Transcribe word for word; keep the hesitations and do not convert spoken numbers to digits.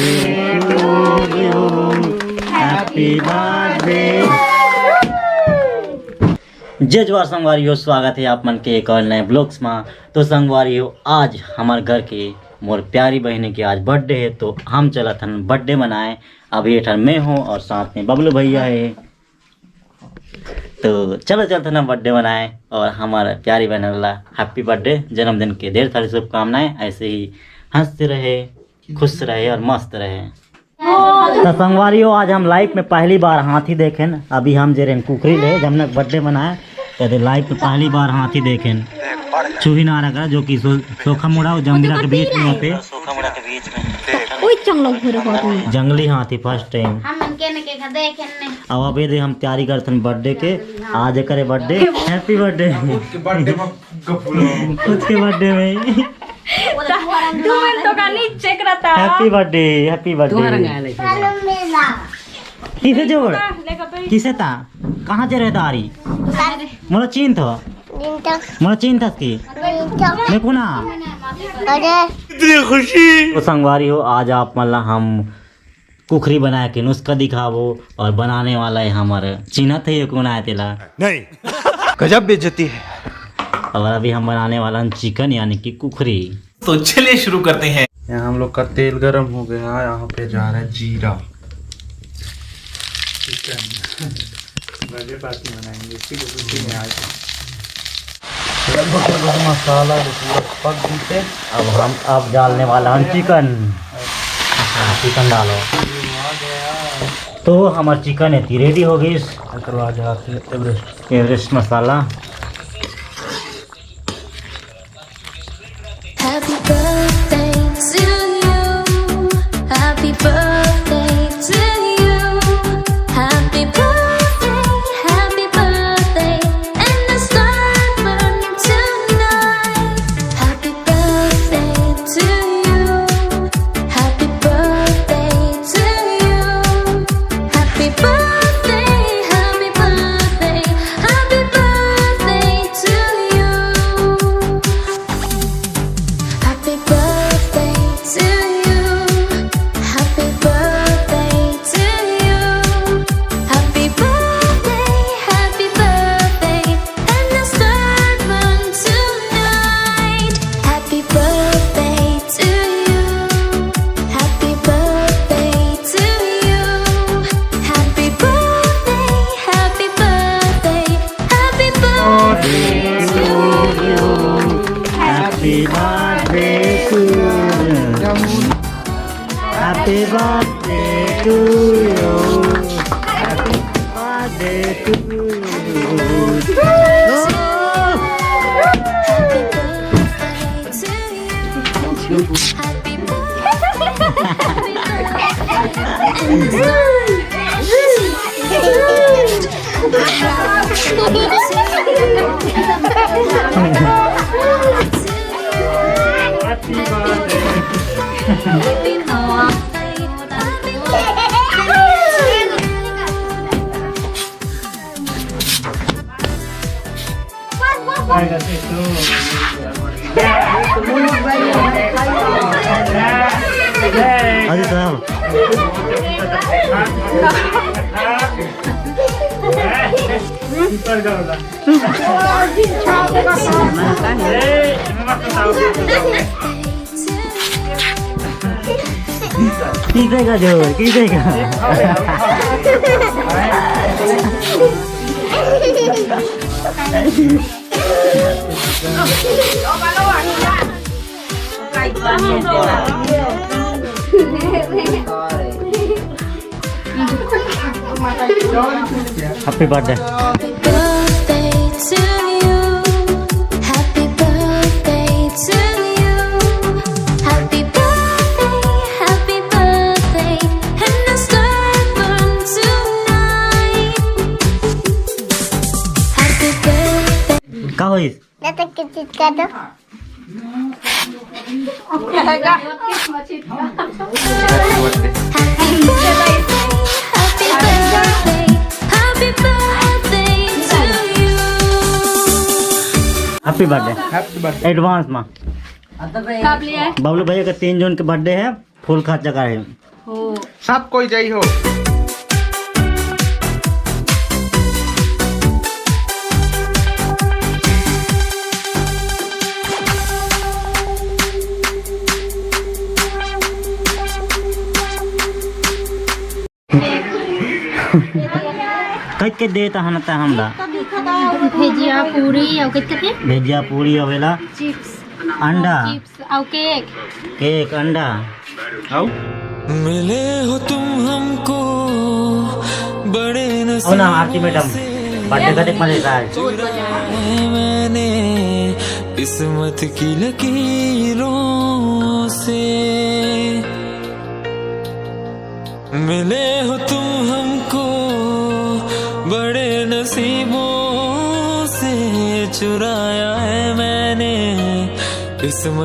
Happy birthday। जय जोहार संगवारी हो, स्वागत है आप मन के एक और नए ब्लॉग्स में। तो संगवारी हो, आज हमार घर के मोर प्यारी बहिनी के आज बर्थडे है, तो हम चलत हन बर्थडे मनाए। अभी एठन मैं हूँ और साथ में बबलू भैया है। तो चलो चलत हन बर्थडे मनाए और हमार प्यारी बहन ला हैप्पी बर्थडे, जन्मदिन के ढेर सारी शुभकामनाएं। ऐसे ही हंसते रहे, खुश रहे और मस्त रहे। तो संगवारी हो, आज हम लाइफ में पहली बार हाथी देखेन। अभी हम जे रहेन कुखरी ले, जमना बर्थडे मनाए, तो लाइफ में पहली बार हाथी देखेन। चूही नारा करा, जो कि सो-, सोखा मुड़ा और जंगीरा के बीच में होते। ओए चंगलो घुरे होते। जंगली हाथी फर्स्ट टाइम। हम इनके ने के घर देखेन ने। अब अबे दे हम तैयारी करथन बर्थडे के। आज करे बर्थडे, हैप्पी बर्थडे। खुद के बर्थडे में। तुम तो का नहीं चेक रहता। Happy birthday, happy birthday. किसे जोड़? किसे ता? कहाँ से रहता आ रही? मोला चिन्हत हो? मोला चिन्हत की? मैं कोना? अरे। इतनी खुशी। तो संगवारी हो, आज आप मन ला हम कुखरी बनाए के नुस्खा दिखाबो और बनाने वाला है हमारे चिन्हत है ये कोन आए तेला। नहीं। गजब बेइज्जती है। और अभी हम बनाने वाला हैं चिकन यानी कि कुखरी। तो चलिए शुरू करते हैं। यहाँ हम लोग का तेल गरम हो गया है, यहाँ पे जा रहा है जीरा। चिकन बर्थडे पार्टी मनाएंगे इसी को खुशी में आज। मसाला जो पूरा पक गई थे। अब हम अब डालने वाला हम चिकन। चिकन डालो। तो हमार चिकन एती रेडी हो गई। एवरेस्ट। एवरेस्ट मसाला। Happy birthday to you. Happy birthday to you. Happy birthday, happy birthday, and a star burn tonight. Happy birthday to you. Happy birthday to you. Happy birthday, happy birthday, happy birthday to you. Happy birthday to you. Happy birthday to you. Happy birthday, happy birthday, and a star burn tonight. Happy birthday to you. Happy birthday to you. Happy birthday, happy birthday, happy birthday to you. Happy birthday to you. Happy birthday to you. Happy birthday to you. अरे साहब। किसे का जोर, किसे का? Happy birthday. Happy birthday to you. Happy birthday to you. Happy birthday, happy birthday, and a star burn tonight. Happy birthday. का होइस? ना तो किसी का दो। Happy birthday। Happy birthday। Advance में। कब लिया है? बबलू भैया का तीन जून के बर्थडे है, फुल खर्चा का है। हो। सब कोई जय हो। कइके दे तहन त हमला। भेजिया पूरी अउ कइके? भेजिया पूरी अउ एला? चिप्स। अंडा। चिप्स अउ केक। केक, अंडा। अउ? मिले हो तुम हमको बड़े नसीबों से। ना, आरती मैडम, बर्थडे का देख मजे आ रहा है। चुराया है मैंने किस्मत की लकीरों से। मिले हो तुम हमको बड़े नसीबों से, चुराया है मैंने किस्मत